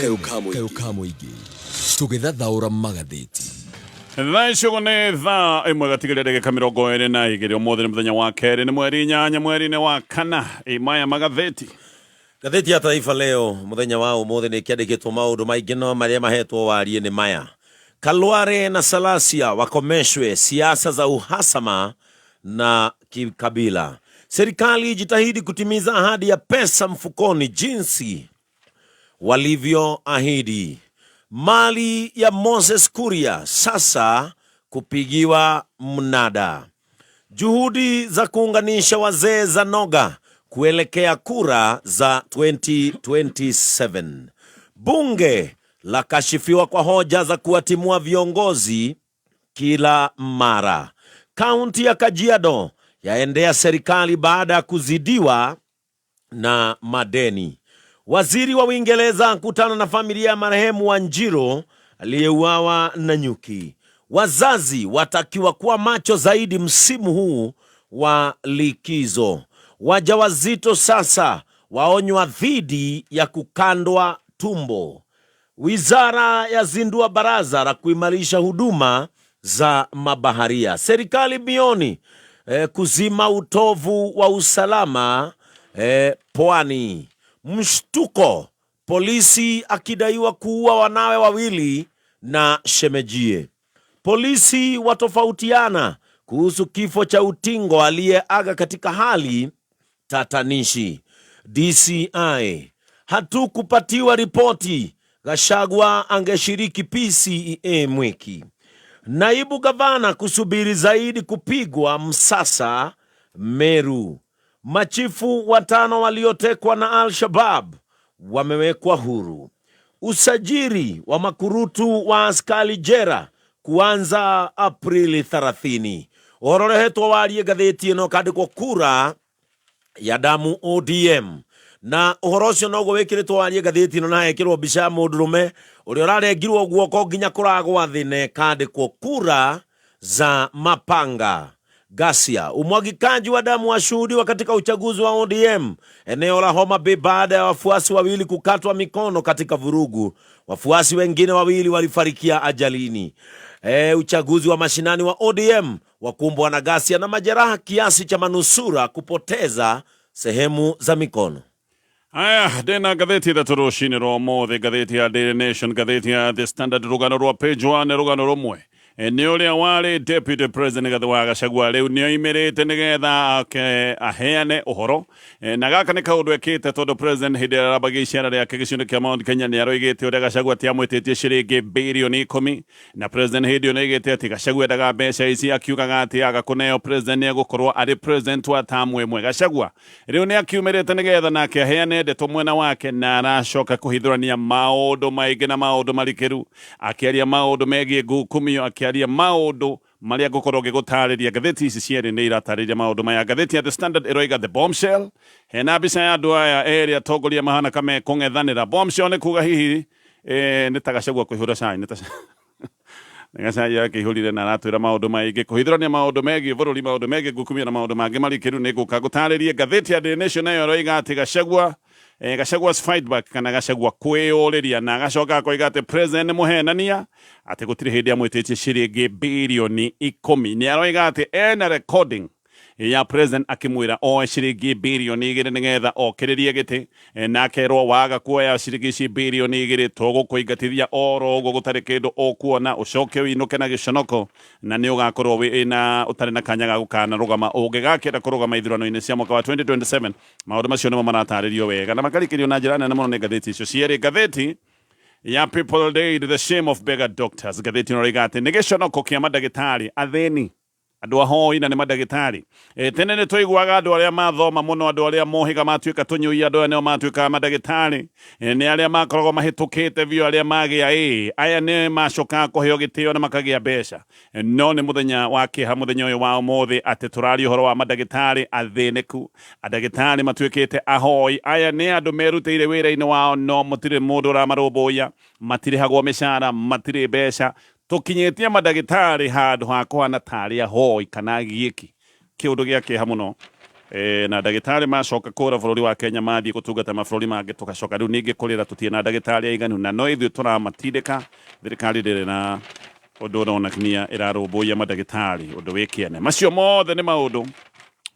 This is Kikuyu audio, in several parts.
Kayũ ka mũingĩ tũgĩthathaũra magathĩti. Thaa ici ũguo nĩ thaa ĩmwe gatigĩrĩa ndagĩka 22. Ũmũthĩ nĩ mũthenya wa kerĩ, nĩ mweri 8 mweri-inĩ wa kana. Ĩ maya magathĩti. Ngathĩti ya Taifa Leo mũthenya wa ũmũthĩ nĩ kĩandĩkĩtwo maũndũ maingĩ no marĩa mahetwo wariĩ nĩ maya: Kalware na Salasia wakomeshwe siasa za uhasama na kikabila. Serikali ijitahidi kutimiza ahadi ya pesa mfukoni jinsi walivyoahidi. Mali ya Moses Kuria sasa kupigiwa mnada. Juhudi za kuunganisha wazee za noga kuelekea kura za 2027. Bunge la kashifiwa kwa hoja za kuwatimua viongozi kila mara. Kaunti ya Kajiado yaendea serikali baada ya kuzidiwa na madeni. Waziri wa Uingereza akutana na familia ya marehemu Wanjiru aliyeuawa na nyuki. Wazazi watakiwa kuwa macho zaidi msimu huu wa likizo. Wajawazito sasa waonywa dhidi ya kukandwa tumbo. Wizara yazindua baraza la kuimarisha huduma za mabaharia. Serikali bioni kuzima utovu wa usalama pwani. Mshtuko, polisi akidaiwa kuua wanawe wawili na shemejie. Polisi watofautiana kuhusu kifo cha utingo aliyeaga katika hali tatanishi. DCI hatukupatiwa ripoti, Gachagua angeshiriki PCEA Mwiki. Naibu gavana kusubiri zaidi kupigwa msasa Meru. Machifu watano waliotekwa na Al-Shabab wamewekwa huru. Usajili wa makurutu wa askari jera kuanza Aprili 30. Ũhoro ũrehetwo warie ngathĩti ĩno kandĩkwo kura ya damu ODM, na ũhoro ũcio noguo wĩkĩrĩtwo warie ngathĩti ĩno, na hekĩrwo mbica ya mũndũrũme ũrĩa ũrarengirwo guoko nginya kũragwa thĩ, na ĩkandĩkwo kura za mapanga. Ghasia, umwagikaji wa damu washuhudiwa katika uchaguzi wa ODM eneo la Homa Bay baada ya wafuasi wawili kukatwa mikono katika vurugu. Wafuasi wengine wawili walifarikia ajalini. Uchaguzi wa mashinani wa ODM wakumbwa na ghasia na majeraha kiasi cha manusura kupoteza sehemu za mikono. Aya, ndĩna ngathĩti ithatũ rũcinĩ rwa ũmũthĩ, ngathĩti ya Daily Nation, ngathĩti ya The Standard, rũgano rwa page 1 rũgano rũmwe. Nĩ ũrĩa warĩ deputy president Rigathĩ wa Gachagua rĩu nĩ oimĩrĩte nĩgetha aheane ũhoro. Na gaka nĩ kaũndũ ekĩte tondũ president hĩndĩ ĩrĩa arambagia icera rĩake gĩcigo-inĩ kĩa Mount Kenya nĩ aroigĩte ũrĩa Gachagua atĩ amwĩtĩtie ciringi birioni 10, na president hĩndĩ ĩyo nĩ oigĩte atĩ Gachagua endaga mbeca ici, akiugaga atĩ aga kũneo president nĩ egũkorwo arĩ president wa tamu ĩmwe. Gachagua rĩu nĩ akiumĩrĩte nĩgetha nake aheane ndeto mwena wake, na aracoka kũhithũrania maũndũ maingĩ na maũndũ marikĩru, akĩaria maũndũ megiĩ ngukumio, akĩaria maũndũ marĩa ngũkorwo ngĩgũtarĩria. Ngathĩti ici cierĩ nĩ iratarĩria maũndũ maya. Ngathĩti ya The Standard ĩroiga the bombshell, hena mbica ya andũ aya erĩ atongoria mahana ka mekũng'ethanĩra. Bombshell nĩ kuga hihi nĩ ta Gachagua kũihũra cai, nĩ ta gacai akĩihũrire, na aratwĩra maũndũ maingĩ, kũhithũrania maũndũ megiĩ bũrũri, maũndũ megiĩ ngukumio na maũndũ mangĩ marikĩru. Nĩ ngũka ngũtarĩrie. Ngathĩti ya Daily Nation nayo ĩroiga atĩ Gachagua, Gachagua's fight back, kana Gachagua kwĩyũrĩria, na agacoka akoiga atĩ president nĩ mũhenania, atĩ gũtirĩ hĩndĩ amwĩtĩtie ciringi birioni 10. Nĩ aroiga atĩ ena recording ya president akĩmwĩra oe ciringi birioni 2 nĩgetha okĩrĩrie gĩtĩ, na akerwo waga kuoya ciringi ici birioni 2 tũgũkũingatithia oro ũguo gũtarĩ kĩndũ ũkuona, ũcoke ũinũke na gĩconoko na nĩ ũgakorwo wĩna ũtarĩ na kanya ga gũkana rũgama ũngĩgakĩenda kũrũgama ithurano-inĩ cia mwaka wa 2027. Maũndũ macio nĩmo maratarĩrio wega na makarikĩrio na njĩra nene mũno nĩ ngathĩti icio cierĩ. Ngathĩti ya People Daily, the shame of beggar doctors. Ngathĩti ĩno ĩroiga atĩ nĩ gĩconoko kĩa mandagĩtarĩ athĩni, andũ ahoi na nĩ mandagĩtarĩ. Tene nĩ twaiguaga andũ arĩa mathoma mũno, andũ arĩa mohiga matuĩka tũnyui, andũ aya nĩo matuĩkaga mandagĩtarĩ. Nĩ arĩa makoragwo mahĩtũkĩte biũ, arĩa magĩa ĩ aya nĩ macokaga kũheo gĩtĩo na makagĩa mbeca. No nĩ mũthenya wa kĩeha mũthenya ũyũ wa ũmũthĩ atĩ tũraria ũhoro wa mandagĩtarĩ athĩnĩku, andagĩtarĩ matuĩkĩte ahoi. Aya nĩ andũ merutĩire wĩra-inĩ wao, no mũtirĩ mũndũ ũramarũmbũiya, matirĩhagwo mĩcara, matirĩ mbeca. Tũkinyĩtie mandagĩtarĩ handũ ha kũhana tarĩ ahoi kana giĩki, kĩũndũ gĩa kĩeha mũno. Na ndagĩtarĩ macoka kũra bũrũri wa Kenya mathiĩ gũtungata mabũrũri mangĩ, tũgacoka rĩu ningĩ kũrĩra tũtirĩ na ndagĩtarĩ aiganu, na no ithuĩ tũramatindĩka. Thirikari ndĩrĩ na ũndũ ũronania ĩrarũmbũiya mandagĩtarĩ, ũndũ wĩ kĩene. Macio mothe nĩ maũndũ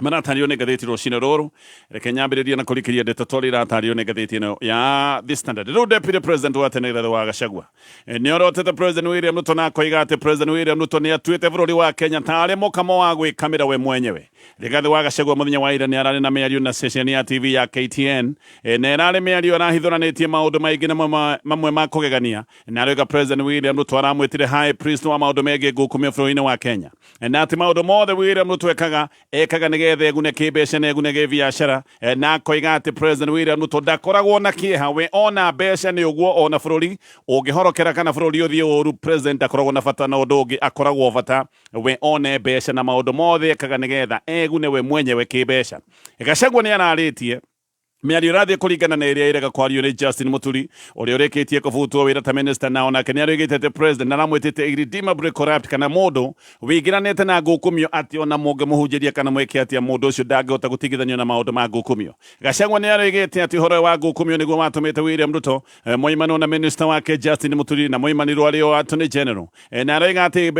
maratario nĩ ngathĩti rũcinĩ rũrũ. Reke nyambĩrĩrie na kũrikĩria ndeto tondũ iratario nĩ ngathĩti ĩno ya The Standard. Rĩu Deputy President wa tene Rigathĩ wa Gachagua nĩ orotete President William Ruto na akoiga atĩ President William Ruto nĩ atuĩte bũrũri wa Kenya tarĩ mũkamo wa gwĩkamĩra we mwenyewe. Rigathĩ wa Gachagua mũthenya wa ira nĩ ararĩ na mĩario na ceceni ya TV ya KTN, na ĩrarĩ mĩario arahithũranĩtie maũndũ maingĩ na mamwe ma kũgegania, na aroiga President William Ruto aramwĩtire high priest wa maũndũ megiĩ ngukumio bũrũri-inĩ wa Kenya, na atĩ maũndũ mothe William Ruto ekaga ekaga nĩgetha egune kĩmbeca na egune gĩbiacara, na akoiga atĩ President William Ruto ndakoragwo na kĩeha, we ona mbeca nĩ ũguo, ona bũrũri ũngĩhorokera kana bũrũri ũthiĩ ũru, President ndakoragwo na bata na ũndũ ũngĩ, akoragwo bata we one mbeca, na maũndũ mothe ekaga nĩgetha egune we mwenyewe kĩmbeca. Gachagua nĩ ararĩtie mĩario ĩrathiĩ kũringana na ĩrĩa ĩrega kwario nĩ Justin Muturi, ũrĩa ũrĩkĩtie kũbutwo wĩra ta minister, na onake nĩ arũigĩte atĩ president aramwĩtĩte irredeemably corrupt, kana mũndũ wĩingĩranĩte na ngukumio, atĩ ona mũngĩmũhunjĩria kana mwĩke atĩa, mũndũ ũcio ndangĩhota gũtigithanio na maũndũ ma ngukumio. Gachagua nĩ arũigĩte atĩ ũhoro wa ngukumio nĩguo watũmĩte William Ruto moimanwo na minister wake Justin Muturi, na moimanirwo arĩ o attorney general, na aroiga atĩ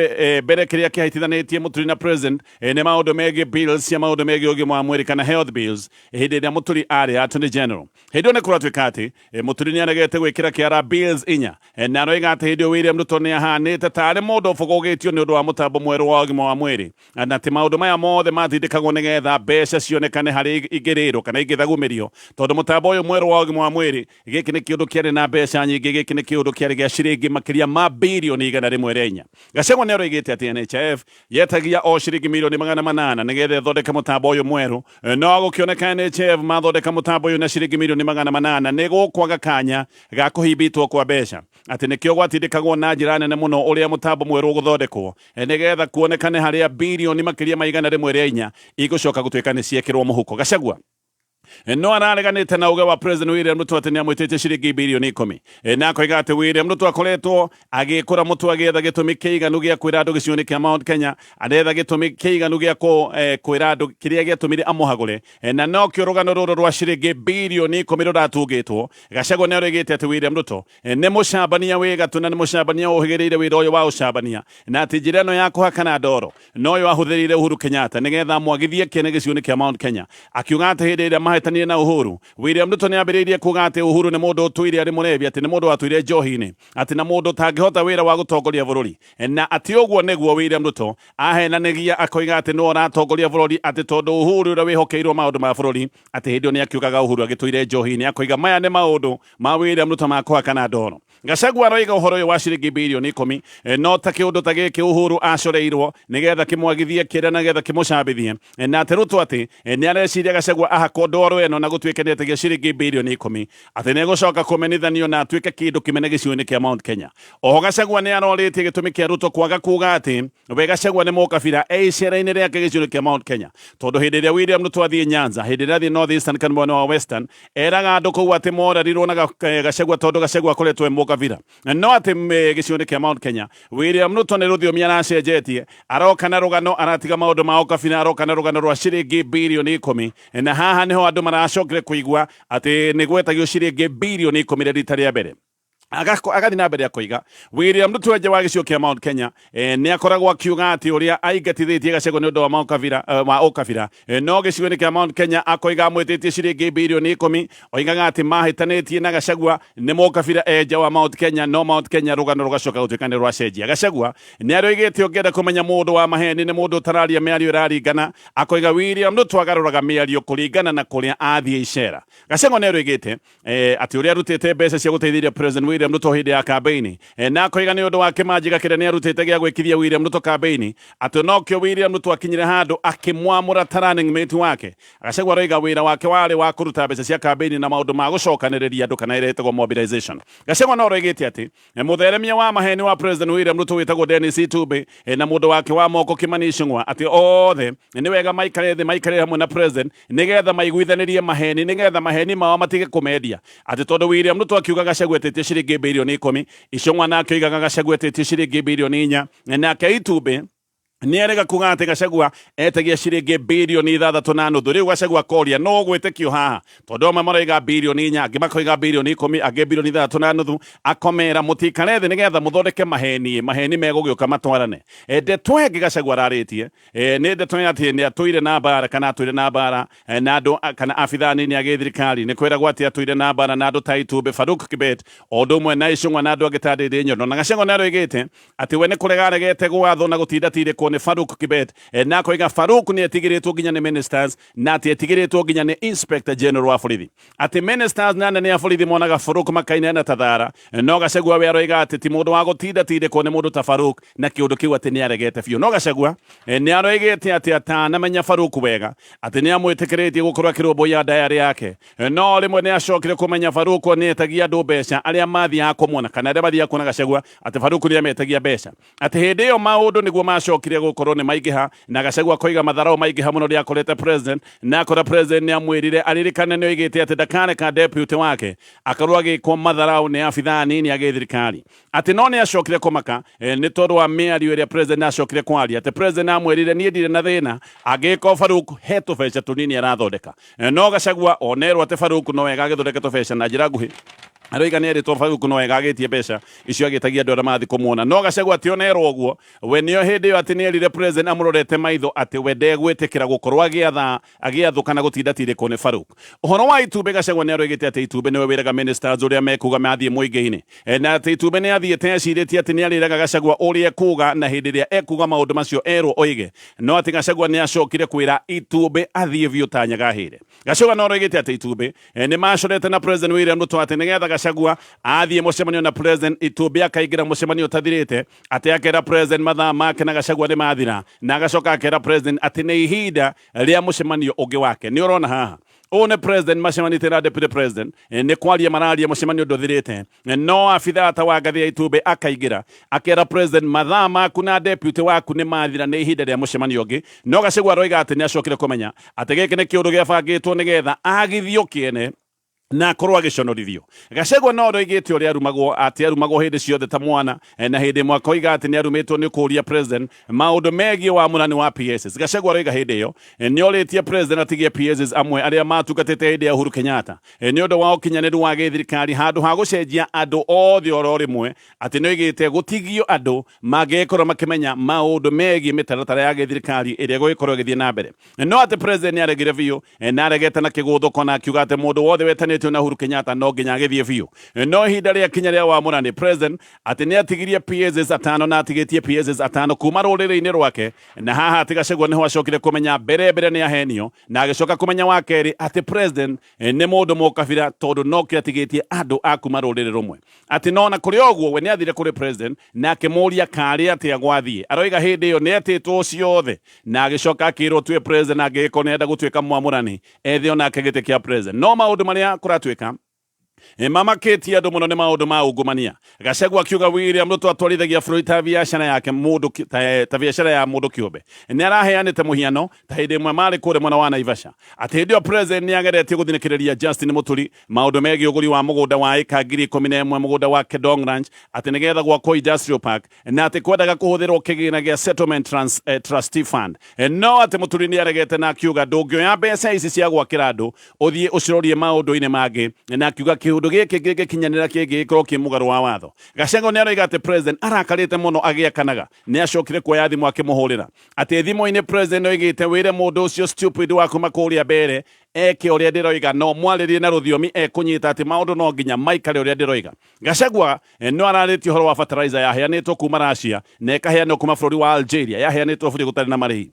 mbere kĩrĩa kĩhĩtithanĩtie Muturi na president nĩ maũndũ megiĩ bills cia maũndũ megiĩ ũgima wa mwĩrĩ kana health bills hĩndĩ ĩrĩa Muturi arĩ attorney general. Hĩndĩ ĩyo nĩ kũratuĩka atĩ Muturi nĩ aregete gwĩkĩra kĩara bills inya, na aroiga atĩ hĩndĩ ĩyo William Ruto nĩ ahanĩte tarĩ mũndũ ũbũgũgĩtio nĩ ũndũ wa mũtambo mwerũ wa ũgima wa mwĩrĩ, na atĩ maũndũ maya mothe matindĩkagwo nĩgetha mbeca cionekane harĩa ingĩrĩrwo kana ingĩthagumĩrio, tondũ mũtambo ũyũ mwerũ wa ũgima wa mwĩrĩ, gĩkĩ nĩ kĩũndũ kĩarĩ na mbeca nyingĩ, gĩkĩ nĩ kĩũndũ kĩarĩ gĩa ciringi makĩria ma birioni 104. Gachagua nĩ aroigĩte atĩ NHIF yetagia o ciringi mirioni 800 nĩgetha ĩthondeke mũtambo ũyũ mwerũ, no gũkĩoneka NHIF mathondeka mũtambo ũyũ na ciringi mirioni 800 nĩ gũkwaga kanya ga kũhimbitwo kwa mbeca, atĩ nĩkĩo gwatindĩkagwo na njĩra nene mũno ũrĩa mũtambo mwerũ ũgũthondekwo nĩgetha kuonekane harĩa birioni makĩria ma 104 igũcoka gũtuĩka nĩ ciekĩrwo mũhuko. Gachagua no arareganĩte na uge wa President William Ruto atĩ nĩamwĩtĩtie ciringi birioni 10, na akoiga atĩ William Ruto akoretwo agĩkũra mũtwe agĩetha gĩtũmi kĩiganu gĩa kwĩra andũ gĩcigo-inĩ kĩa Mount Kenya, aretha gĩtũmi kĩiganu gĩa kwĩra andũ kĩrĩa gĩatũmire amũhagũre, na nokĩo rũgano rũrũ rwa ciringi birioni 10 rũratungĩtwo. Gachagua nĩ aroigĩte atĩ William Ruto nĩ mũcambania wĩ gatũ na nĩ mũcambania ũhĩgĩrĩire wĩra ũyũ wa ũcambania, na atĩ njĩra ĩno ya kũhakana ndoro noyo ahũthĩrire Uhuru Kenyatta nĩgetha amwagithie kĩene gĩcigo-inĩ kĩa Mount Kenya, akiuga atĩ hĩndĩ ĩrĩa mahĩtanire na Uhuru, William Ruto nĩ ambĩrĩirie kuga atĩ Uhuru nĩ mũndũ ũtũire arĩ mũrebi, atĩ nĩ mũndũ watũire njohi-inĩ, atĩ na mũndũ ũtangĩhota wĩra wa gũtongoria bũrũri, na atĩ ũguo nĩguo William Ruto ahenanagia akoiga atĩ nĩwe ũratongoria bũrũri, atĩ tondũ Uhuru ũrĩa wĩhokeirwo maũndũ ma bũrũri, atĩ hĩndĩ ĩyo nĩ akiugaga Uhuru agĩtũire njohi-inĩ, akoiga maya nĩ maũndũ ma William Ruto ma kũhakana ndoro. Gachagua aroiga ũhoro ũyũ wa ciringi birioni 10 no ta kĩũndũ ta gĩkĩ Uhuru acoreirwo nĩgetha kĩmwagithie kĩrĩa na nĩgetha kĩmũcambithie, na atĩ Ruto atĩ nĩ areciria Gachagua ahakwo ndoro ĩno na gũtuĩke nĩ etagia ciringi birioni 10 atĩ nĩ egũcoka kũmenithanio na atuĩke kĩndũ kĩmene gĩcigo-inĩ kĩa Mount Kenya. Oho Gachagua nĩ arorĩtie gĩtũmi kĩa Ruto kwaga kuga atĩ we Gachagua nĩ mũkabira e icera-inĩ rĩake gĩcigo-inĩ kĩa Mount Kenya, tondũ hĩndĩ ĩrĩa William Ruto athiĩ Nyanza, hĩndĩ ĩrĩa athiĩ North Eastern kana mwena wa Western, eraga andũ kũu atĩ morarirwo na Gachagua tondũ Gachagua akoretwo e mũkabira, no atĩ gĩcigo-inĩ kĩa Mount Kenya William Ruto nĩ rũthiomi aracenjetie, aroka na rũgano, aratiga maũndũ ma ũkabira, aroka na rũgano rwa ciringi birioni 10, na haha nĩho andũ maracokire kũigua atĩ nĩ gwetagio ciringi birioni 10 rita rĩa mbere. Agathiĩ na mbere akoiga William Ruto nja wa gĩcigo kĩa Mount Kenya nĩ akoragwo akiuga atĩ ũrĩa aingatithĩtie Gachagua nĩ ũndũ wa maũkabira, wa ũkabira, no gĩcigo-inĩ kĩa Mount Kenya akoiga amwĩtĩtie ciringi birioni 10, oigaga atĩ mahĩtanĩtie na Gachagua nĩ mũkabira e nja wa Mount Kenya, no Mount Kenya rũgano rũgacoka gũtuĩka nĩ rwacenjia. Gachagua nĩ aroigĩte ũngĩenda kũmenya mũndũ wa maheni nĩ mũndũ ũtararia mĩario ĩraringana, akoiga William Ruto agarũraga mĩario kũringana na kũrĩa athiĩ icera. Gachagua nĩ aroigĩte atĩ ũrĩa arutĩte mbeca cia gũteithĩrĩria President William Ruto hĩndĩ ya kambeini, na akoiga nĩ ũndũ wa kĩmanjĩka kĩrĩa nĩ arutĩte gĩa gwĩkithia William Ruto kambeini, atĩ nokĩo William Ruto akinyire handũ akĩmwamũra ta running mate wake. Gachagua aroiga wĩra wake warĩ wa kũruta mbeca cia kambeini na maũndũ ma gũcokanĩrĩria andũ kana ĩrĩa ĩtagwo mobilization. Gachagua no aroigĩte atĩ mũtheremia wa maheni wa President William Ruto wĩtagwo Dennis Itumbi na mũndũ wake wa moko Kimani Ichung'wa atĩ othe nĩ wega maikare thĩ, maikare hamwe na President nĩgetha maiguithanĩrie maheni, nĩgetha maheni mao matige kũmendia, atĩ tondũ William Ruto akiuga Gachagua etĩtie ciringi birioni 10, Ichung'wa nake oigaga Gachagua etĩtie ciringi birioni 4, nake Itumbi Nĩ arega kuga atĩ Gachagua etagia ciringi 6.5 birioni. Rĩu Gachagua akoria no gwĩtĩkio haha, tondũ amwe maroiga 4 birioni, angĩ makoiga 10 birioni, angĩ 6.5 birioni. Akomera mũtikare thĩ nĩgetha mũthondeke maheni, maheni megũgĩũka matwarane. Ndeto ĩngĩ Gachagua ararĩtie nĩ ndeto ya atĩ nĩ atũire na mbara kana atũire na mbara na andũ kana abithaa nini a gĩthirikari. Nĩ kwĩragwo atĩ atũire na mbara na andũ ta Itumbĩ, Faruk Kibet, o ũndũ ũmwe na Icũng'wa na andũ angĩ ta Ndĩndĩ Nyondo. Na Gachagua nĩ aroigĩte atĩ we nĩ kũrega aregete gwathwo na gũtinda tindĩkwo nĩ Faruk Kibet, na akoiga Faruk nĩ etigĩrĩtwo nginya nĩ ministers na atĩ etigĩrĩtwo nginya nĩ Inspector General wa borithi, atĩ ministers na anene a borithi monaga Faruk makainaina ta thara. No Gachagua we aroiga atĩ ti mũndũ wa gũtinda tindĩkwo nĩ mũndũ ta Faruk, na kĩũndũ kĩu atĩ nĩ aregete biũ. No Gachagua nĩ aroigĩte atĩ atanamenya Faruk wega, atĩ nĩ amwĩtĩkĩrĩtie gũkorwo akĩrũmbũiya diary yake, no rĩmwe nĩ acokire kũmenya Faruk nĩ etagia andũ mbeca arĩa mathiaga kũmuona kana arĩa mathiaga kuona Gachagua, atĩ Faruk nĩ ametagia mbeca, atĩ hĩndĩ ĩyo maũndũ nĩguo macokire gũkorwo nĩ maingĩha. Na Gachagua koiga matharau maingĩha mũno rĩrĩa akorete president, na akora president nĩ amwĩrire aririkane nĩ oigĩte atĩ ndakareka deputy wake akorwo agĩkwo matharau nĩ abithaa nini a gĩthirikari, atĩ no nĩ acokire kũmaka nĩ tondũ wa mĩario ĩrĩa president acokire kwaria, atĩ president amwĩrire niĩ ndirĩ na thĩna angĩko Faruk he tũbeca tũnini arathondeka. No Gachagua onerwo atĩ Faruk no wega agĩthondeke tũbeca, na njĩra nguhĩ aroiga nĩ erĩtwo Faruk no wega agĩtie mbeca icio agĩtagia andũ arĩa mathiĩ kũmuona. No Gachagua atĩ onerwo ũguo, we nĩo hĩndĩ ĩyo atĩ nĩ erire president amũrorete maitho atĩ we ndegwĩtĩkĩra gũkorwo agĩatha agĩathwo kana gũtinda tindĩkwo nĩ Faruk. Ũhoro wa Itumbĩ, Gachagua nĩ aroigĩte atĩ Itumbĩ nĩwe wĩraga ministers ũrĩa mekuga mathiĩ mũingĩ-inĩ, na atĩ Itumbĩ nĩ athiĩte ecirĩtie atĩ nĩ arĩraga Gachagua ũrĩa ekuga na hĩndĩ ĩrĩa ekuga maũndũ macio erwo oige, no atĩ Gachagua nĩ acokire kwĩra Itumbĩ athiĩ biũ ta nyagahĩre. Gachagua no aroigĩte atĩ Itumbĩ nĩ macorete na President William Ruto atĩ nĩgetha Gachagua athiĩ mũcemanio na President, Itumbĩ akaingĩra mũcemanio ũtathirĩte, atĩ akera President mathaa make na Gachagua nĩ mathira, na agacoka akera President atĩ nĩ ihinda rĩa mũcemanio ũngĩ wake. Nĩ ũrona haha ũũ nĩ president macemanĩtie na deputy president, nĩ kwaria mararia, mũcemanio ndũthirĩte, no abithaa ta wa ngathĩ ya Itumbĩ akaingĩra akera president mathaa maku na deputy waku nĩ mathira, nĩ ihinda rĩa mũcemanio ũngĩ. No Gachagua aroiga atĩ nĩ acokire kũmenya atĩ gĩkĩ nĩ kĩũndũ gĩabangĩtwo nĩgetha agithio kĩene na akorwo agĩconorithio. Gachagua no aroigĩte ũrĩa arumagwo, atĩ arumagwo hĩndĩ ciothe ta mwana, na hĩndĩ ĩmwe akoiga atĩ nĩ arumĩtwo nĩ kũũria president maũndũ megiĩ wamũrani wa PSs. Gachagua aroiga hĩndĩ ĩyo nĩ orĩtie president atigie PSs amwe arĩa matungatĩte hĩndĩ ya Uhuru Kenyatta nĩ ũndũ wa ũkinyanĩru wa gĩthirikari, handũ ha gũcenjia andũ othe oro rĩmwe, atĩ nĩ oigĩte gũtigio andũ mangĩgĩkorwo makĩmenya maũndũ megiĩ mĩtaratara ya gĩthirikari ĩrĩa ĩgũgĩkorwo ĩgĩthiĩ na mbere. No atĩ president nĩ aregire biũ, na aregete na kĩgũthũko, na akiuga atĩ mũndũ wothe wetanĩtio na Uhuru Kenyatta no nginya agĩthiĩ biũ. No ihinda rĩa kinya rĩa wamũrani, president atĩ nĩ atigirie PSs atano, na atigĩtie PSs atano kuma rũrĩrĩ-inĩ rwake. Na haha atĩ Gachagua nĩho acokire kũmenya mbere mbere nĩ ahenio, na agĩcoka kũmenya wa kerĩ atĩ president nĩ mũndũ mũkabira, tondũ no kĩo atigĩtie andũ a kuma rũrĩrĩ rũmwe. Atĩ no na kũrĩ ũguo, we nĩ athire kũrĩ president na akĩmũria karĩ atĩa gwathiĩ. Aroiga hĩndĩ ĩyo nĩ etĩtwo ciothe, na agĩcoka akĩrwo tue president angĩgĩkorwo nĩ enda gũtuĩka mwamũrani ethe onake gĩtĩ kĩa president. No maũndũ marĩa kũratuĩka mamakĩtie andũ mũno nĩ maũndũ ma ungumania. Gachagua akiuga William Ruto atwarithagia bũrũri ta biacara yake mũndũ ta biacara ya mũndũ kĩũmbe. Nĩ araheanĩte mũhiano ta hĩndĩ ĩmwe marĩ kũrĩa mwena wa Naivasha, atĩ hĩndĩ ĩyo president nĩ ageretie gũthinĩkĩrĩria Justin Muturi maũndũ megiĩ ũgũri wa mũgũnda wa ĩka 11,000, mũgũnda wa Kedong Ranch, atĩ nĩgetha gwakwo industrial park, na atĩ kwendaga kũhũthĩrwo kĩgĩna gĩa settlement trustee fund. No atĩ Muturi nĩ aregete na akiuga ndũngĩoya mbeca ici cia gwakĩra andũ ũthiĩ ũcirorie maũndũ-inĩ mangĩ, na akiuga kĩũndũ gĩkĩ kĩngĩkinyanĩra kĩngĩgĩkorwo kĩ mũgarũ wa watho. Gachagua nĩ aroiga atĩ president arakarĩte mũno agĩakanaga nĩ acokire kuoya thimũ akĩmũhũrĩra, atĩ thimũ-inĩ president oigĩte wĩre mũndũ ũcio stupid wa kuma kũrĩa mbere eke ũrĩa ndĩroiga, no mwarĩrie na rũthiomi ekũnyita, atĩ maũndũ no nginya maikare ũrĩa ndĩroiga. Gachagua no ararĩtie ũhoro wa fertilizer yaheanĩtwo kuma Russia na ĩkaheanwo kuma bũrũri wa Algeria, yaheanĩtwo bũrũri gũtarĩ na marĩhi.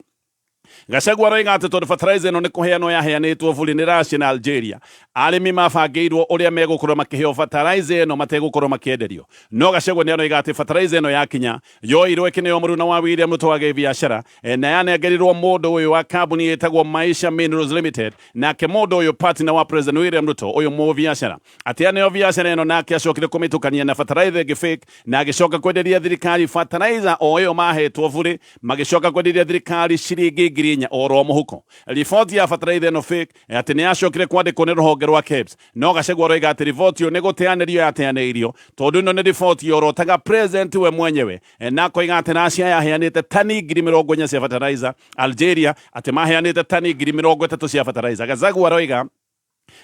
Gachagua aroiga atĩ tondũ fertilizer ĩno nĩ kũheanwo yaheanĩtwo bũrũri nĩ Russia na Algeria, arĩmi mabangĩirwo ũrĩa megũkorwo makĩheo fertilizer ĩno mategũkorwo makĩenderio. No Gachagua nĩ aroiga atĩ fertilizer ĩno yakinya yoirwo ĩkĩneo mũruna wa William Ruto wa gĩbiacara, na yanengerirwo mũndũ ũyũ wa kambuni ĩtagwo Maisha Minerals Limited. Nake mũndũ ũyũ partner wa President William Ruto, ũyũ mũbiacara, atĩ aneo biacara ĩno, nake acokire kũmĩtukania na fertilizer ĩngĩ fake, na agĩcoka kwenderia thirikari fertilizer o ĩyo mahetwo bũrĩ, magĩcoka kwenderia thirikari ciringi ngiri 4,000 oro mũhuko. Riboti ya bataraitha ĩno fake atĩ nĩ yacokire kwandĩkwo nĩ rũhonge rwa KEBS, no Gachagua aroiga atĩ riboti ĩyo nĩ gũteanĩrio yateanĩirio tondũ ĩno nĩ riboti yorotaga president we mwenyewe, na akoiga atĩ Russia yaheanĩte tani 40,000 cia fertilizer, Algeria atĩ maheanĩte tani 30,000 cia fertilizer. Gachagua aroiga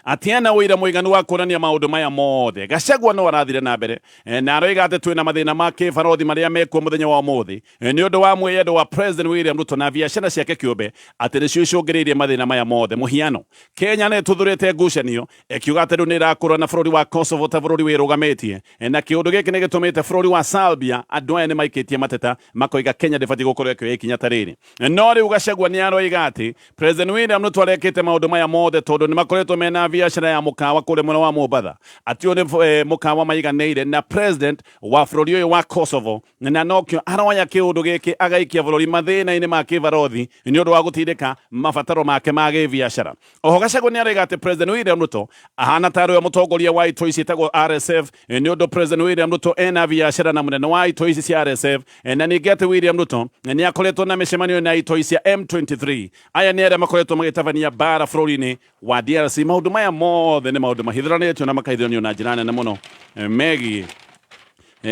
atĩ ena ũira mũiganu wa kuonania maũndũ maya mothe. Gachagua no arathire na mbere na aroiga atĩ twĩna mathĩna ma kĩbarothi marĩa mekuo mũthenya wa ũmũthĩ nĩ ũndũ wa mwĩyendo wa President William Ruto na biacara ciake kĩũmbe, atĩ nĩcio icũngĩrĩirie mathĩna maya mothe. Mũhiano, Kenya nĩ ĩtuthũrĩte ngucanio ĩkiuga atĩ rĩu nĩ ĩrakũrana na bũrũri wa Kosovo ta bũrũri wĩrũgamĩtie, na kĩũndũ gĩkĩ nĩ gĩtũmĩte bũrũri wa Serbia andũ aya nĩ maikĩtie mateta makoiga Kenya ndĩbatiĩ gũkorwo ĩkĩoya ikinya ta rĩrĩ. No rĩu Gachagua nĩ aroiga atĩ President William Ruto arekĩte maũndũ maya mothe tondũ nĩ makoretwo mena biacara ya mũkawa kũrĩa mwena wa Mombatha, atĩ ũyũ nĩ mũkawa maiganĩire na president wa bũrũri ũyũ wa Kosovo, na nokĩo aroya kĩũndũ gĩkĩ agaikia bũrũri mathĩna-inĩ ma kĩbarothi nĩ ũndũ wa gũtindĩka mabataro make ma gĩbiacara. Oho Gachagua nĩ aroiga atĩ President William Ruto ahana ta arĩ we mũtongoria wa itoi ciĩtagwo RSF, nĩ ũndũ President William Ruto ena biacara na mũnene wa itoi ici cia RSF, na ningĩ atĩ William Ruto nĩ akoretwo na mĩcemanio na itoi cia M23. Aya nĩ arĩa makoretwo magĩtabania mbara bũrũri-inĩ wa DRC. Maũndũ maya mothe nĩ maũndũ mahithũranĩtio na makahithũranio na njĩra nene mũno megiĩ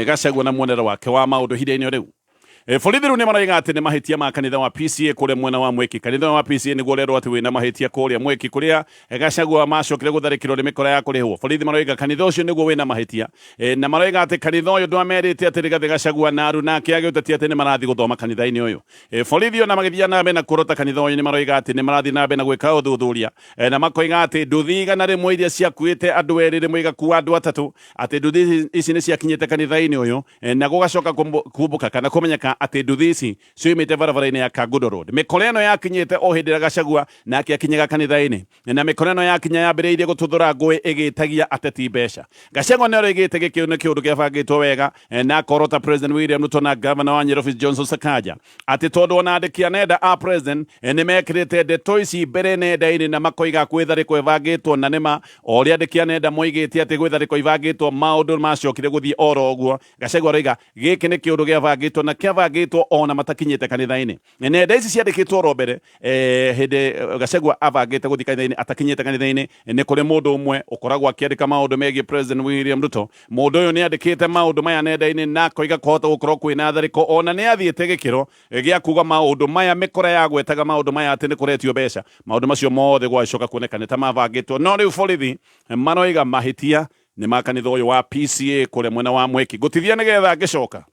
Gachagua na muonere wake wa maũndũ ihinda-inĩ rĩu. Borithi rĩu nĩ maroiga atĩ nĩ mahĩtia ma kanitha wa PCA kũrĩa mwena wa Mwĩki. Kanitha wa PCA nĩguo ũrerwo atĩ wĩna mahĩtia kũrĩa Mwĩki kũrĩa Gachagua macokire gũtharĩkĩrwo nĩ mĩkora ya kũrĩhwo. Borithi maroiga kanitha ũcio nĩguo wĩna mahĩtia, na maroiga atĩ kanitha ũyũ ndwamerĩte atĩ Rigathĩ Gachagua na aruna ake a gĩũteti atĩ nĩ marathiĩ gũthoma kanitha-inĩ ũyũ. Borithi ona magĩthiĩ na mbere na kuorota kanitha ũyũ nĩ maroiga atĩ nĩ marathiĩ na mbere na gwĩka ũthuthuria, na makoiga atĩ nduthi 100 iria ciakuĩte andũ erĩ rĩmwe igakua andũ atatũ, atĩ nduthi ici nĩ ciakinyĩte kanitha-inĩ ũyũ, na gũgacoka kumbũka kana kũmenyeka atĩ nduthi ici cioimĩte barabara-inĩ ya Kangundo Road. Mĩkora ĩno yakinyĩte o hĩndĩ ĩrĩa Gachagua nake akinyaga kanitha-inĩ, na mĩkora ĩno yakinya yambĩrĩirie gũtuthũra ngũĩ ĩgĩtagia ateti mbeca. Gachagua nĩ aroigĩte gĩkĩ nĩ kĩũndũ kĩabangĩtwo wega, na akorota President William Ruto na Governor wa Nairobi Johnson Sakaja atĩ tondũ ona andĩki a nenda a President nĩ mekĩrĩte ndeto ici mbere nenda-inĩ na makoiga kwĩ tharĩko ĩbangĩtwo, na nĩma o ũrĩa andĩki a nenda moigĩte atĩ gwĩ tharĩko ibangĩtwo, maũndũ macokire gũthiĩ oro ũguo. Gachagua aroiga gĩkĩ nĩ kĩũndũ gĩabangĩtwo na kĩabangĩtwo ona matakinyĩte kanitha-inĩ. Nenda ici ciandĩkĩtwo oro mbere hĩndĩ Gachagua abangĩte gũthiĩ kanitha-inĩ atakinyĩte kanitha-inĩ. Nĩ kũrĩ mũndũ ũmwe ũkoragwo akĩandĩka maũndũ megiĩ President William Ruto. Mũndũ ũyũ nĩ andĩkĩte maũndũ maya nenda-inĩ na akoiga kwahota gũkorwo kwĩna tharĩko, ona nĩ athiĩte gĩkĩro gĩa kuga maũndũ maya mĩkora yagwetaga maũndũ maya atĩ nĩ kũretio mbeca. Maũndũ macio mothe gwagĩcoka kuoneka nĩ ta mabangĩtwo, no rĩu borithi maroiga mahĩtia nĩ ma kanitha ũyũ wa PCA kũrĩa mwena wa Mwĩki. Ngũtithia nĩgetha ngĩcoka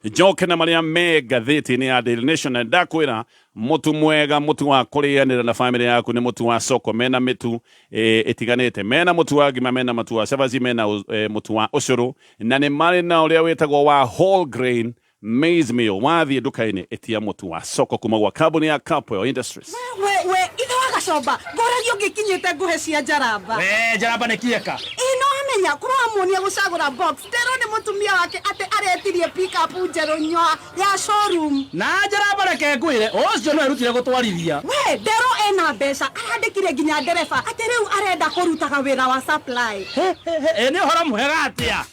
njoke na marĩa me ngathĩti-inĩ ya Daily Nation, na ndakwĩra mũtu mwega, mũtu wa kũrĩanĩra na famĩlĩ yaku nĩ mũtu wa soko. Mena mĩtu ĩtiganĩte, mena mũtu wa ngima, mena mũtu wa cabaci, mena mũtu wa ũcũrũ, na nĩ marĩ na ũrĩa wĩtagwo wa whole grain maize meal. Wathiĩ nduka-inĩ ĩtia mũtu wa soko kuma gwa kambuni ya Capwell Industries. We we ithe wa Gacomba, ngoragia ũngĩkinyĩte ngũhe cia njaramba. We njaramba nĩ kĩeka. Ĩ no amenya kũramuonia gũcagũra box. Nderwo nĩ mũtumia wake atĩ aretirie pick up njerũ nyoa ya showroom. Na njaramba reke ngwĩre ũcio no erutire gũtwarithia. We nderwo ena mbeca, arandĩkire nginya ndereba atĩ rĩu arenda kũrutaga wĩra wa supply. He he he, ĩ nĩ ũhoro mwega atĩa.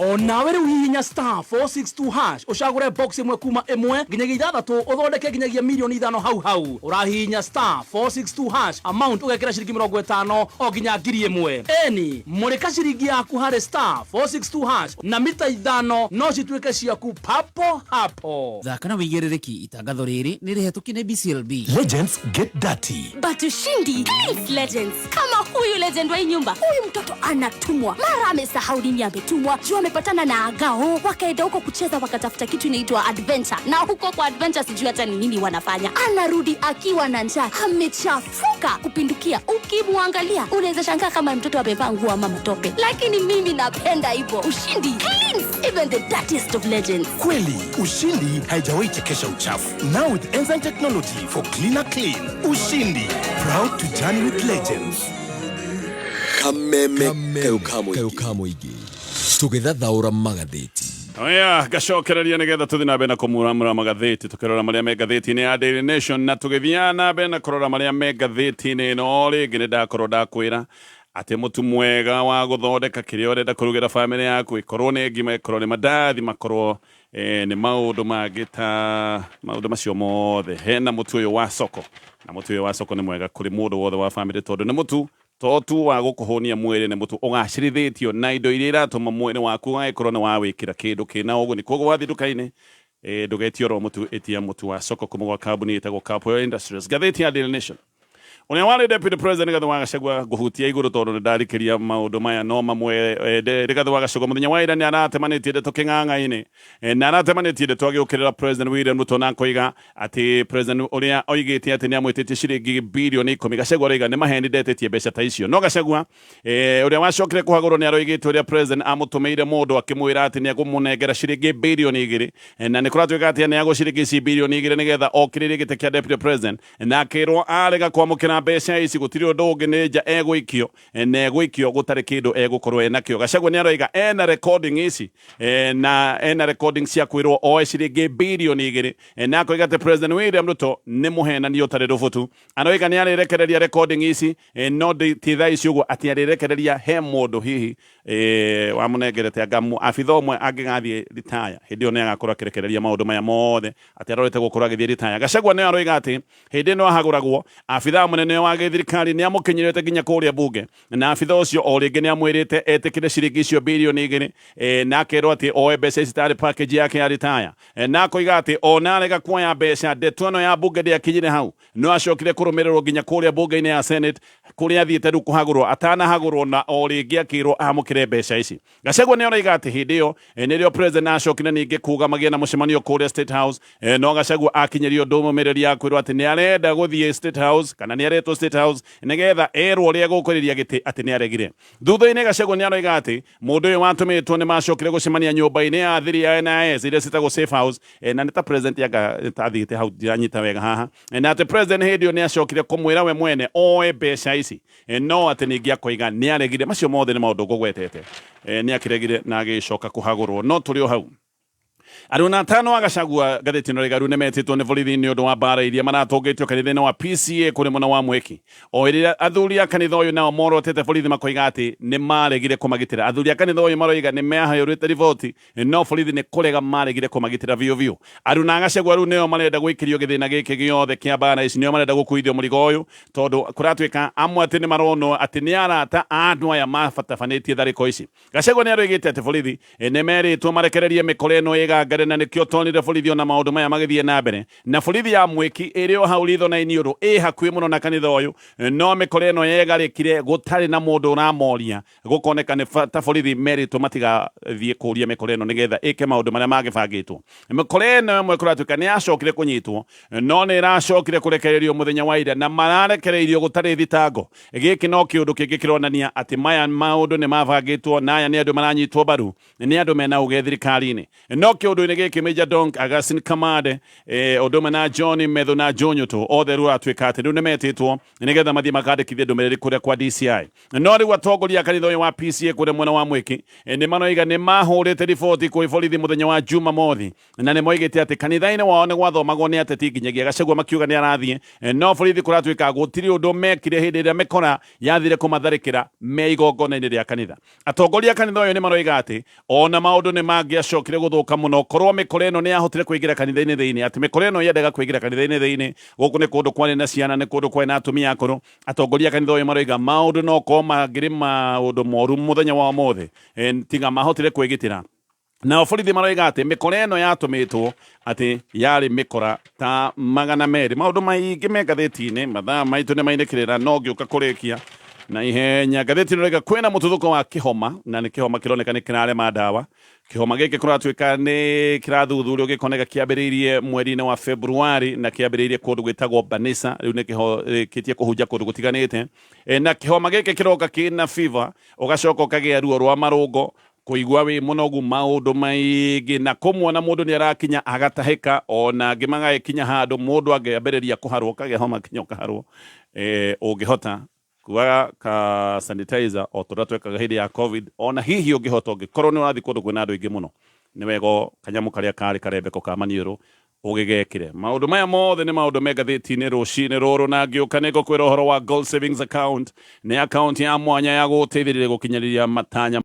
O nawe rĩu hihinya star 462 hash ũcagũre box ĩmwe kuma ĩmwe nginyagia ithathatũ ũthondeke nginyagia mirioni ithano hau hau. Ũrahihinya star 462 hash amount ũgekĩra ciringi mĩrongo ĩtano o nginya 1,000. Ĩni, mũrĩka ciringi yaku harĩ star 462 hash na mita ithano no cituĩke ciaku papo hapo. Thaka na wĩigĩrĩrĩki, itangatho rĩrĩ nĩ rĩhetũkie nĩ BCLB. Legends get dirty. But Ushindi cleans legends. Kama huyu legend wa hii nyumba, huyu mtoto anatumwa mara amesahau nini ametumwa, juu amepatana na agao, wakaenda huko kucheza, wakatafuta kitu inaitwa adventure, na huko kwa adventure sijui hata ni nini wanafanya. Anarudi akiwa na njaa, amechafuka kupindukia. Ukimwangalia unaweza shangaa kama mtoto amevaa nguo ama matope, lakini mimi napenda hivyo. Ushindi cleans even the dirtiest of legends. Kweli, Ushindi haijawahi chekesha uchafu. Now with enzyme technology for cleaner clean. Ushindi, proud to journey with legends. Kameme kayo ka mũingĩ tũgĩthathaũra magathĩti. Oya, ngacokereria nĩgetha tũthiĩ na mbere na kũmuramura magathĩti, tũkĩrora marĩa me ngathĩti-inĩ ya Daily Nation, na tũgĩthiaga na mbere na kũrora marĩa me ngathĩti-inĩ ĩno rĩngĩ nĩ ndakorwo ndakwĩra atĩ mũtu mwega wa gũthondeka kĩrĩa ũrenda kũrugĩra bamĩrĩ yaku, ĩkorwo nĩ ngima, ĩkorwo nĩ mandathi, makorwo Nĩ maũndũ mangĩ ta maũndũ macio mothe. Hena mũtu ũyũ wa soko, na mũtu ũyũ wa soko nĩ mwega kũrĩ mũndũ wothe wa famĩlĩ, tondũ nĩ mũtu to tu wa gũkũhũnia mwĩrĩ, nĩ mũtu ũgacĩrithĩtio na indo iria iratũma mwĩrĩ waku ũgagĩkorwo nĩ wawĩkĩra kĩndũ kĩna ũguni. Koguo wathiĩ nduka-inĩ, ndũgetie oro mũtu, ĩtia mũtu wa soko kuma gwa kambuni ĩtagwo Capwell Industries. Ngathĩti ya Daily Nation, ũrĩa warĩ deputy president Rigathĩ wa Gachagua, ngũhutia igũrũ tondũ nĩ ndarikĩria maũndũ maya no mamwe. Rigathĩ wa Gachagua mũthenya wa ira nĩ aratemanĩtie ndeto kĩng'ang'a-inĩ, na aratemanĩtie ndeto agĩũkĩrĩra President William Ruto na akoiga atĩ president ũrĩa oigĩte atĩ nĩ amwĩtĩtie ciringi bilioni 10, Gachagua aroiga nĩ maheni, ndetĩtie mbeca ta icio. No Gachagua, ũrĩa wacokire kũhagũrwo, nĩ aroigĩte ũrĩa president amũtũmĩire mũndũ akĩmwĩra atĩ nĩ ekũmũnengera ciringi bilioni 2, na nĩ kũratuĩka atĩ aneagwo ciringi ici bilioni 2 nĩgetha okĩrĩrie gĩtĩ kĩa deputy president, na akĩrwo arega kwamũkĩra mbeca ici gũtirĩ ũndũ ũngĩ, nĩ nja egũikio, na egũikio gũtarĩ kĩndũ egũkorwo enakĩo. Gachagua nĩ aroiga ena recording ici, na ena recording cia kwĩrwo oe ciringi bilioni 2, na akoiga atĩ President William Ruto nĩ mũhenania ũtarĩ rũbutu. Aroiga nĩ arĩrekereria recording ici, no ti thaa ici ũguo, atĩ arĩrekereria he mũndũ hihi wamũnengerete, anga abitha ũmwe angĩgathiĩ ritaya, hĩndĩ ĩyo nĩ agakorwo akĩrekereria maũndũ maya mothe, atĩ arorete gũkorwo agĩthiĩ ritaya. Gachagua nĩ aroiga atĩ hĩndĩ ĩno ahagũragwo, abitha mũnene wa gĩthirikari nĩ amũkinyĩrĩte nginya kũrĩa bunge, na abitha ũcio o rĩngĩ nĩ amwĩrĩte etĩkĩre ciringi icio bilioni 2, na akerwo atĩ oe mbeca ici tarĩ package yake ya ritaya, na akoiga atĩ ona arega kuoya mbeca, ndeto ĩno ya bunge ndĩakinyire hau, no acokire kũrũmĩrĩrwo nginya kũrĩa bunge-inĩ ya Senate, kũrĩa athiĩte rĩu kũhagũrwo atanahagũrwo, na o rĩngĩ akĩrwo amũkĩre mbeca ici. Gachagua nĩ aroiga atĩ hĩndĩ ĩyo, nĩrĩo president acokire ningĩ kuga magĩe na mũcemanio kũrĩa State House, no Gachagua akinyĩrio ndũmĩrĩri ya kwĩrwo atĩ nĩ arenda gũthiĩ State House kana nĩ aretwo State House nĩgetha erwo ũrĩa egũkũrĩria gĩtĩ, atĩ nĩ aregire. Thutha-inĩ Gachagua nĩ aroiga atĩ mũndũ ũyũ watũmĩtwo nĩ macokire gũcemania nyũmba-inĩ ya thiri ya NIS ĩrĩa ciĩtagwo safe house, na nĩ ta president anga tathiĩte hau, ndiranyita wega haha, na atĩ president hĩndĩ ĩyo nĩ acokire kũmwĩra we mwene oe mbeca ici, no atĩ ningĩ akoiga nĩ aregire. Macio mothe nĩ maũndũ ngũgwetete. Nĩ akĩregire na agĩcoka kũhagũrwo. No tũrĩ o hau, aruna atano a Gachagua, ngathĩti ĩno rĩgaru, nĩ metĩtwo nĩ borithi nĩ ũndũ wa mbara iria maratũngĩtio kanitha-inĩ wa PCA kũrĩ mwena wa Mweki, o ĩrĩa athuri a kanitha ũyũ nao morotete borithi makoiga atĩ nĩ maregire kũmagitĩra. Athuri a kanitha ũyũ maroiga nĩ mehayũrĩte riboti, no borithi nĩ kũrega maregire kũmagitĩra biũ biũ. Aruna a Gachagua rĩu nĩo marenda gwĩkĩrio gĩthĩna gĩkĩ gĩothe kĩa mbara ici, nĩo marenda gũkuithio mũrigo ũyũ, tondũ kũratuĩka amwe atĩ nĩ maronwo atĩ nĩ arata a andũ aya mabatabanĩtie tharĩko ici. Gachagua nĩ aroigĩte atĩ borithi nĩ merĩtwo marekererie mĩkora ĩno ĩgangare, na nĩkĩo tonire borithi ona maũndũ maya magĩthiĩ na mbere, na borithi ya Mwĩki ĩrĩ o hau ritho na iniũrũ, ĩ hakuhĩ mũno na kanitha ũyũ, no mĩkora ĩno yegarĩkire gũtarĩ na mũndũ ũramoria. Gũkoneka nĩ ta borithi merĩtwo matigathiĩ kũria mĩkora ĩno nĩgetha ĩke maũndũ marĩa mangĩbangĩtwo. Mĩkora ĩno ĩmwe kũratuĩka nĩ yacokire kũnyitwo, no nĩ ĩracokire kũrekererio mũthenya wa ira, na mararekereirio gũtarĩ thitango. Gĩkĩ no kĩũndũ kĩngĩ kĩronania atĩ maya maũndũ nĩ mabangĩtwo, na aya nĩ andũ maranyitwo mbaru nĩ andũ mena ũge thirikari-inĩ. No kĩũndũ-inĩ gĩkĩ, Major Donk, Augustine Kamande, ũndũ ũmwe na John Methu na Jonyũtũ, othe rĩu atuĩka atĩ rĩu nĩ metĩtwo nĩgetha mathiĩ makandĩkithie ndũmĩrĩri kũrĩa kwa DCI. No rĩu atongoria a kanitha ũyũ wa PCA kũrĩa mwena wa Mwĩki nĩ maroiga nĩ mahũrĩte riboti kwĩ borithi mũthenya wa Jumamothi, na nĩ moigĩte atĩ kanitha-inĩ wao nĩ gwathomagwo nĩ ateti nginyagia Gachagua makiuga nĩ arathiĩ, no borithi kũratuĩka gũtirĩ ũndũ mekire hĩndĩ ĩrĩa mĩkora yathire kũmatharĩkĩra me igongona-inĩ rĩa kanitha. Atongoria a kanitha ũyũ nĩ maroiga atĩ ona maũndũ nĩ mangĩacokire gũthũka mũno korwo mĩkora ĩno nĩ yahotire kũingĩra kanitha-inĩ thĩinĩ, atĩ mĩkora ĩno yendaga kũingĩra kanitha-inĩ thĩinĩ. Gũkũ nĩ kũndũ kwarĩ na ciana, nĩ kũndũ kwarĩ na atumia akũrũ. Atongoria a kanitha ũyũ maroiga maũndũ no korwo mangĩrĩ maũndũ moru mũthenya wa ũmũthĩ, tiga mahotire kwĩgitĩra. Nao borithi maroiga atĩ mĩkora ĩno yatũmĩtwo atĩ yarĩ mĩkora ta 200. Maũndũ maingĩ me ngathĩti-inĩ, mathaa maitũ nĩ mainĩkĩrĩra, no ngĩũka kũrĩkia na ihenya. Ngathĩti ĩno ĩroiga kwĩna mũtuthũko wa kĩhoma, na nĩ kĩhoma kĩroneka nĩ kĩrarema ndawa. Kĩhoma gĩkĩ kũratuĩka nĩ kĩrathuthurio, gĩkoneka kĩambĩrĩirie mweri-inĩ wa Februari na kĩambĩrĩirie kũndũ gwĩtagwo Banisa. Rĩu nĩ kĩhĩkĩtie kũhunja kũndũ gũtiganĩte, na kĩhoma gĩkĩ kĩroka kĩna fever, ũgacoka ũkagĩa ruo rwa marũngo, kũigua wĩ mũnogu, maũndũ maingĩ, na kũmwona mũndũ nĩ arakinya agatahĩka, ona angĩ magagĩkinya handũ mũndũ angĩambĩrĩria kũharwo, ũkagĩa homa nginya ũkaharwo. Ũngĩhota kuaga ka sanitizer o ta ũrĩa twekaga hĩndĩ ya COVID, ona hihi ũngĩhota, ũngĩkorwo nĩ ũrathiĩ kũndũ kwĩna andũ aingĩ mũno, nĩ wega kanyamũ karĩa karĩ karembeko ka maniũrũ ũgĩgekĩre. Maũndũ maya mothe nĩ maũndũ me ngathĩti-inĩ rũcinĩ rũrũ, na ngĩũka nĩ ngũkwĩra ũhoro wa Gold Savings Account. Nĩ account ya mwanya ya gũgũteithĩrĩria gũkinyanĩria matanya.